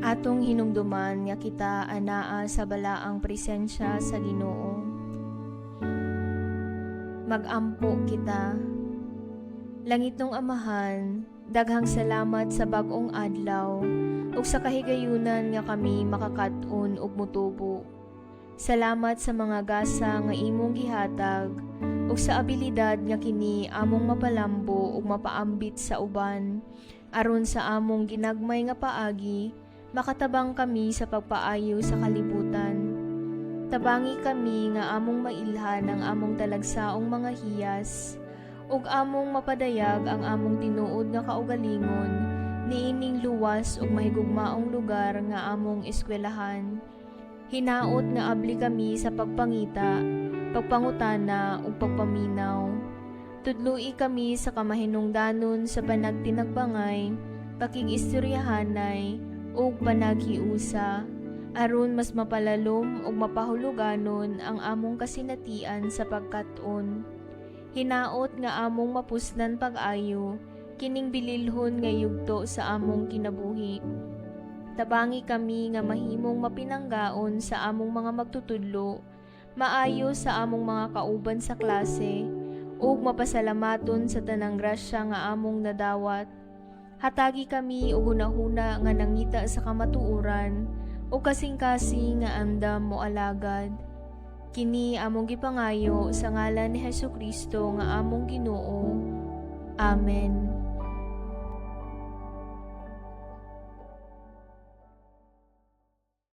Atong hinumduman nga kita anaa sa balaang presensya sa Ginoo. Magampo kita. Langitnong Amahan, daghang salamat sa bag-ong adlaw ug sa kahigayunan nga kami makakat-on ug mutubo. Salamat sa mga gasa nga imong gihatag ug sa abilidad nga kini among mapalambo ug mapaambit sa uban aron sa among ginagmay nga paagi makatabang kami sa pagpaayo sa kalibutan. Tabangi kami nga among mailhan ang among talagsaong mga hiyas ug among mapadayag ang among tinuod nga kaugalingon niining luwas ug mahigugmaong lugar nga among eskwelahan. Hinaot nga abli kami sa pagpangita, pagpangutana ug pagpaminaw. Tudloi kami sa kamahinungdanon sa panagtinagbangay, pakig-istoryahanay ug panaghiusa aron mas mapalalom ug mapahuluganon ang among kasinatian sa pagkat-on. Hinaot nga among mapuslan pag-ayo kining bililhon nga yugto sa among kinabuhi. Tabangi kami nga mahimong mapinanggaon sa among mga magtutudlo, maayo sa among mga kauban sa klase, ug mapasalamaton sa tanang grasya nga among nadawat. Hatagi kami og hunahuna nga nangita sa kamatuoran ug kasing-kasing nga andam moalagad. Kini among gipangayo sa ngalan ni Hesukristo nga among Ginoo. Amen.